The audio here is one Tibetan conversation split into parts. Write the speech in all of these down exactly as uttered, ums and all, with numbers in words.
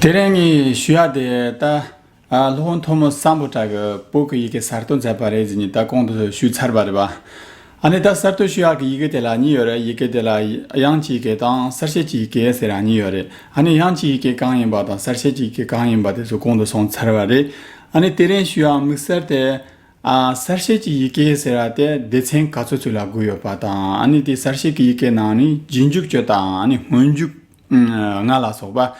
དེ་རིང་ངས་ཞུ་ཡག་དེ་ད། ཨ། སློབ་དཔོན་ཐོན་མི་སམ་བྷོ་ཊ་གིས་བོད་ཀྱི་ཡི་གེ་གསར་གཏོད་མཛད་པ་རེད་ཟེར་ནས་ད་གོང་དུ་ཞུས་ཚར་བ་རེད་པ། ཨ་ནི་ད་གསར་གཏོད་ཞུ་ཡག་གི་ཡི་གེ་དེ་ལ་གཉིས་ཡོད་རེད། ཡི་གེ་དེ་ལ་དབྱངས་ཀྱི་ཡི་གེ་དང་གསལ་བྱེད་ཀྱི་ཡི་གེ་ཟེར་ཡག་གཉིས་ཡོད་རེད། ཨ་ནི་དབྱངས་ཀྱི་ཡི་གེ་གང་ཡིན་པ་དང་གསལ་བྱེད་ཀྱི་ཡི་གེ་གང་ཡིན་པ་དེ་ཚོ་གོང་དུ་སོང་ཚར་བ་རེད། ཨ་ནི་དེ་རིང་ཞུ་ཡག་དམིགས་བསལ་དེ། ཨ། གསལ་བྱེད་ཀྱི་ཡི་གེ་ཟེར་བ་དེ་སྡེ་ཚན་ག་ཚོད་ཚོད་ལ་དགོས་ཡོད་པ་དང་། ཨ་ནི་དེ་གསལ་བྱེད་ཀྱི་ཡི་གེ་ནང་ནས་རྗེས་འཇུག་བཅུ་དང་། ཨ་ནི་སྔོན་འཇུག་ལྔ་ལ་སོགས་པ་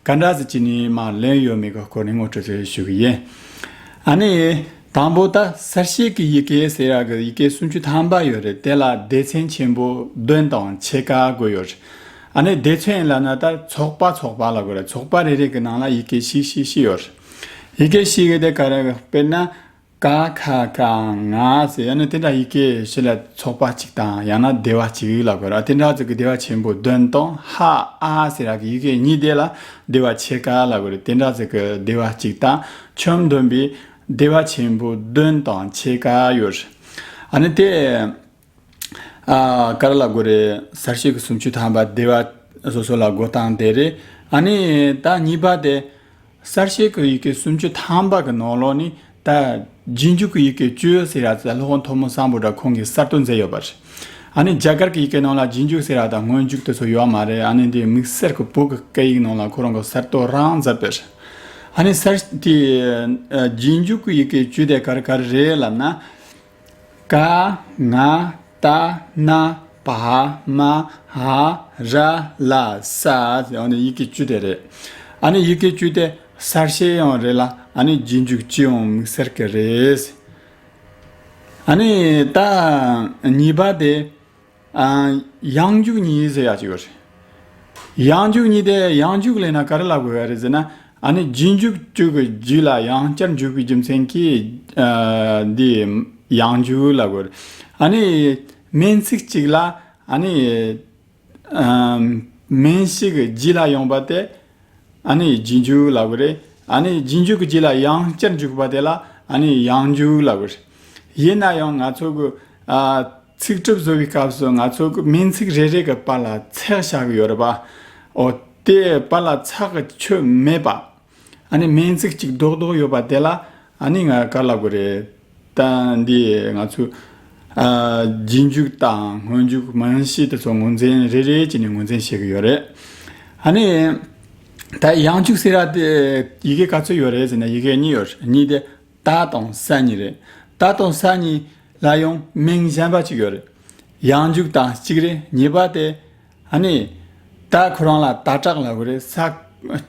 ག་འདྲ་ཟིག་བྱས་ནས་མར་ལེན་ཡོད་མེད་ཀྱི་སྐོར་ནས་ངོ་སྤྲོད་ཞུ་གི་ཡིན། ཨ་ནི་དང་པོ་ད་གསལ་བྱེད་ཀྱི་ཡི་གེ་ཟེར་ཡག་གི་ཡི་གེ་སུམ་ཅུ་ཐམ་པ་ཡོད་རེད། དེ་ལ་སྡེ་ཚན་ཆེན་པོ་བདུན་དང་ཕྱེད་ཀ་དགོས་ཡོད་རེད། ཨ་ནི་སྡེ་ཚན་ལབ་ན་ད་ཚོགས་པ་ཚོགས་པ་ལབ་དགོས་རེད། ཚོགས་པ་རེ་རེ་གི་ནང་ལ་ཡི་གེ་བཞི་བཞི་བཞི་ཡོད་རེད། ཡི་གེ་བཞི་གི་དེ་ག་རེ། དཔེར་ན། ཀ་ཁ་ག་ང་ཟེར་ཡང་ན་དེ་འདྲ་ཡི་གེ་བཞི་ལ་ཚོགས་པ་གཅིག་དང་ཡང་ན་སྡེ་བ་གཅིག་ལབ་དགོས་རེད། དེ་འདྲ་ཟིག་གི་སྡེ་བ་ཆེན་པོ་བདུན་དང་། ཧ་ཨ་ཟེར་ཡག་གི་ཡི་གེ་གཉིས་དེ་ལ་སྡེ་བ་ཕྱེད་ཀ་ལབ་དགོས་རེད། དེ་འདྲ་ཟིག་གི་སྡེ་བ་གཅིག་དང་ཁྱོན་བསྡོམས་པའི་སྡེ་བ་ཆེན་པོ་བདུན་དང་ཕྱེད་ཀ་ཡོད་རེད། ཨ་ནི་དེ། ཨ། ག་རེ་ལབ་དགོས་རེད། གསལ་བྱེད་ཀྱི་སུམ་ཅུ་ཐམ་པ་སྡེ་བ་སོ་སོ་ལ་བགོ་སྟངས་དེ་རེད། ཨ་ནི་ད་གཉིས་པ་དེ། གསལ་བྱེད་ཀྱི་ཡི་གེ་སུམ་ཅུ་ཐམ་པ་གི་ནང་ལོགས་ནས་ད་རྗེས་འཇུག་གི་ཡི་གེ་བཅུ་ཟེར་ཡག་དེ་སློབ་དཔོན་ཐོན་མི་སམ་བྷོ་ཊ་ཁོང་གིས་གསར་གཏོད་མཛད་ཡོད་པ་རེད། ཨ་ནི་རྒྱ་གར་གྱི་ཡི་གེ་ནང་ལ་རྗེས་འཇུག་ཟེར་ཡག་དང་སྔོན་འཇུག་དེ་ཚོ་ཡོད་མ་རེད། ཨ་ནི་འདི་དམིགས་བསལ་གྱི་བོད་ཀྱི་སྐད་ཡིག་ནང་ལ་ཁོ་རང་གིས་གསར་གཏོད་རང་མཛད་པ་རེད། ཨ་ནི་གསར་དེ། ཨ། རྗེས་འཇུག་གི་ཡི་གེ་བཅུ་དེ་ག་རེ་ག་རེ་རེད་ལབ་ན། ཀ་ང་ཏ་ན་པ་མ་འ་ར་ལ་ས་ཟེར། ཨ་ནི་ཡི་གེ་བཅུ་དེ་རེད། ཨ་ནི་ཡི་གེ་བཅུ་དེ་གསལ་བྱེད་ཡང་རེད་ལ། ཨ་ནི་རྗེས་འཇུག་བཅུ་ཡང་དམིགས་བསལ་གྱི་རེད། ཨ་ནི་ད་གཉིས་པ་དེ། ཨ། དབྱངས་འཇུག་གཉིས་ཟེར་ཡག་ཅིག་ཡོད་རེད། དབྱངས་འཇུག་གཉིས་དེ། དབྱངས་འཇུག་ལབ་ན་ག་རེ་ལབ་དགོས་ཡག་རེད་ཟེར་ན། ཨ་ནི་རྗེས་འཇུག་བཅུ་གི་རྗེས་ལ་དབྱངས་བསྐྱར་འཇུག་པའི་རྒྱུ་མཚན་གྱིས། ཨ། འདི་དབྱངས་འཇུག་ལབ་དགོས་རེད། ཨ་ནི་མིང་ཚིག་གཅིག་ལ། ཨ་ནི། ཨ། མིང་གཞི་གི་རྗེས་ལ་ཡོང་བ་དེ། ཨ་ནི་རྗེས་འཇུག་ལབ་དགོས་རེད། ཨ་ནི་རྗེས་འཇུག་གི་རྗེས་ལ་དབྱངས་བསྐྱར་འཇུག་པ་དེ་ལ་ཨ་ནི་དབྱངས་འཇུག་ལབ་དགོས་རེད། ཡིན་ན་ཡང་ང་ཚོ་གི། ཨ། ཚིག་གྲུབ་བཟོ་བའི་སྐབས་སུ་ང་ཚོ་གི་མིང་ཚིག་རེ་རེ་གི་བར་ལ་ཚེག་བཞག་གི་ཡོད་རེད་པ། འོ། དེ་བར་ལ་ཚེག་གི་ཆོད་མེད་པ། ཨ་ནི་མིང་ཚིག་གཅིག་རྡོག་རྡོག་ཡོད་པ་དེ་ལ་ཨ་ནི་ང་ག་རེ་ལབ་དགོས་རེད། ད་འདི་ང་ཚོས། ཨ། རྗེས་འཇུག་དང་སྔོན་འཇུག་མིང་གཞི་དེ་ཚོ་ངོས་འཛིན་རེ་རེ་བྱས་ནས་ངོས་འཛིན་བྱེད་ཀྱི་ཡོད་རེད། ཨ་ནི་ད་དབྱངས་འཇུག་ཟེར་ཡག་དེ་ཡི་གེ་ག་ཚོད་ཡོད་རེད་ཟེར་ན། ཡི་གེ་གཉིས་ཡོད་རེད། གཉིས་དེ་ཏ་དང་ས་གཉིས་རེད། ཏ་དང་ས་གཉིས་ལ་ཡང་མིང་གཞན་པ་གཅིག་ཡོད་རེད། དབྱངས་འཇུག་དང་གཅིག་རེད། གཉིས་པ་དེ། ཨ་ནི་ད་ཁོ་རང་ལ་ཏ་ཏྲག་ལབ་དགོས་རེད། ས་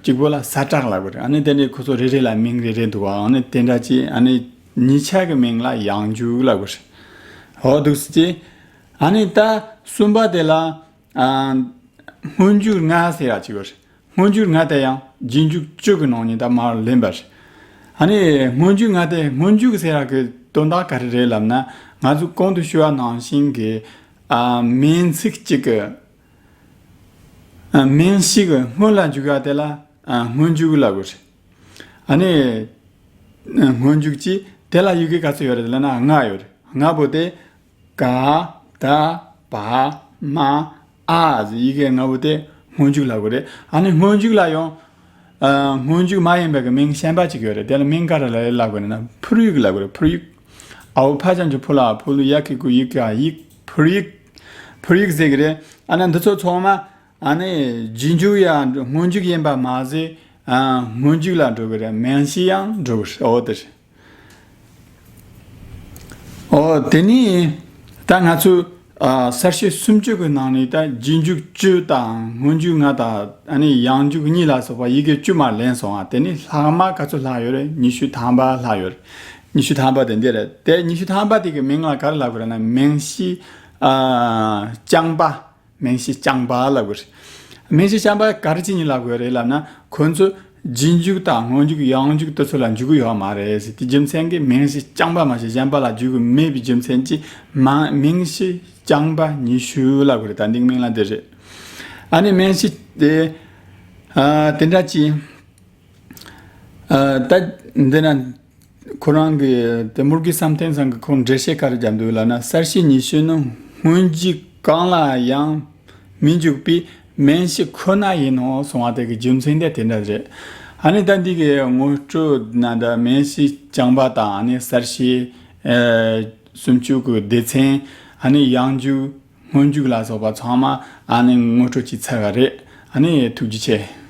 གཅིག་པོ་ལ་ས་ཏྲག་ལབ་དགོས་རེད། ཨ་ནི་དེ་ནས་ཁོ་ཚོ་རེ་རེ་ལ་མིང་རེ་རེ་འདུག་པ། ཨ་ནི་དེ་འདྲ་ཅིག་ཨ་ནི་གཉིས་ཆ་གི་མིང་ལ་དབྱངས་འཇུག་ལབ་དགོས་རེད། འོ་འདུག་སེ་ཅིག་ཨ་ནི་ད་གསུམ་པ་དེ་ལ། ཨ། སྔོན་འཇུག་ལྔ་ཟེར་ཡག་ཅིག་ཡོད་རེད། སྔོན་འཇུག་ལྔ་དེ་ཡང་རྗེས་འཇུག་བཅུ་གི་ནང་ནས་ད་མར་ལེན་པ་རེད། ཨ་ནི་སྔོན་འཇུག་ལྔ་དེ། སྔོན་འཇུག་ཟེར་ཡག་གི་དོན་དག་ག་རེ་རེད་ལབ་ན། ང་ཚོས་གོང་དུ་ཞུས་པ་ནང་བཞིན་གྱི། ཨ། མིང་ཚིག་གཅིག་གི། ཨ། མིང་གཞི་གི་སྔོན་ལ་འཇུག་ཡག་དེ་ལ། ཨ། སྔོན་འཇུག་ལབ་དགོས་རེད། ཨ་ནི། ཨ། སྔོན་འཇུག་གཅིག་དེ་ལ་ཡི་གེ་ག་ཚོད་ཡོད་རེད་ལབ་ན་ལྔ་ཡོད་རེད། ལྔ་པོ་དེ། ཀ་ཏ་པ་མ་འ་ཟེར་ཡི་གེ་ལྔ་པོ་དེ་སྔོན་འཇུག་ལབ་དགོས་རེད། ཨ་ནི་སྔོན་འཇུག་ལ་ཡང་། ཨ། སྔོན་འཇུག་མ་ཡིན་པའི་གི་མིང་གཞན་པ་གཅིག་ཡོད་རེད། དེ་ལ་མིང་ག་རེ་ལབ་དགོས་རེད་ན། ཕུར་ཡིག་ལབ་དགོས་རེད། ཕུར་ཡིག་ཨའོ་ཕ་ཅན་གྱི་ཕུ་ལ་ཕུ། ལུ་ཡ་གི་གུ་ཡི་ག་ཡིག་ཕུར་ཡིག་ཕུར་ཡིག་ཟེར་གི་རེད། ཨ་ནི་འདི་ཚོ་ཚང་མ་ཨ་ནི་རྗེས་འཇུག་ཡང་སྔོན་འཇུག་ཡིན་པ་མ་ཟད། ཨ། སྔོན་འཇུག་ལ་འགྲོ་གི་རེད། མིང་གཞི་ཡང་འགྲོ་གི་རེད། འོ་དེ་རེད། ཨོ། དེ་ནས་ད་ང་ཚོས། ཨ། གསལ་བྱེད་སུམ་ཅུ་གི་ནང་ནས་ད་རྗེས་འཇུག་བཅུ་དང་སྔོན་འཇུག་ལྔ་དང་། ཨ་ནི་དབྱངས་འཇུག་གཉིས་ལ་སོགས་པ་ཡི་གེ་བཅུ་མར་ལེན་སོང་ང་། དེ་ནས་ལྷག་མ་ག་ཚོད་ལྷག་ཡོད་རེད། ཉི་ཤུ་ཐམ་པ་ལྷག་ཡོད་རེད། ཉི་ཤུ་ཐམ་པ་དེ་འདི་རེད། དེ་ཉི་ཤུ་ཐམ་པ་དེ་གི་མིང་ལ་ག་རེ་ལབ་དགོས་རེད་ན། མིང་གཞི། ཨ། རྐྱང་པ། མིང་གཞི་རྐྱང་པ་ལབ་དགོས་རེད། མིང་གཞི་རྐྱང་པ་ག་རེ་བྱས་ནས་ལབ་དགོས་རེད་ལབ་ན། ཁོ་ཚོ་རྗེས་འཇུག་དང་སྔོན་འཇུག་དབྱངས་འཇུག་དེ་ཚོ་ལ་འཇུག་གི་ཡོད་མ་རེད་ཟེར། དེ་རྒྱུ་མཚན་གྱིས་མིང་གཞི་རྐྱང་པ་མ་གཏོགས་གཞན་པ་ལ་འཇུག་གི་མེད་པའི་རྒྱུ་མཚན་གྱིས། མ། མིང་གཞི་རྐྱང་པ་ཉི་ཤུ་ལབ་དགོས་རེད། ད་འདི་མིང་ལ་འདི་རེད། ཨ་ནི་མིང་གཞི་དེ། ཨ། དེ་འདྲ་ཅིག་ཨ། ད་འདི་ན། ཁོ་རང་གི་དེ་མུར་གེ་བསམ་གཏན་ཚང་གིས་ཁོང་འགྲེལ་བཤད་ག་རེ་བརྒྱབ་འདུག་ལབ་ན། གསལ་བྱེད་ཉི་ཤུ་ནི་སྔོན་འཇུག་གང་ལ་ཡང་མི་འཇུག་པའི་ སྨན་ཕྱི་ཁོ་ན་ཡིན་ནོ་གསུང་བ་དེ་གི་རྒྱུ་མཚན་དེ་དེ་འདྲ་རེད། ཨ་ནི་ད་འདི་གི་ངོ་སྤྲོད་ན་ད་སྨན་ཕྱི་རྐྱང་པ་དང་ཨ་ནི་གསར་ཤོས་ཨ་སུམ་ཅུ་གི་སྡེ་ཚན། ཨ་ནི་ཡང་འཇུག་སྔོན་འཇུག་ལ་སོགས་པ་ཚང་མ་ཨ་ནི་ངོ་སྤྲོད་ཅིག་ཚར་བ་རེད། ཨ་ནི་ཐུགས་རྗེ་ཆེ།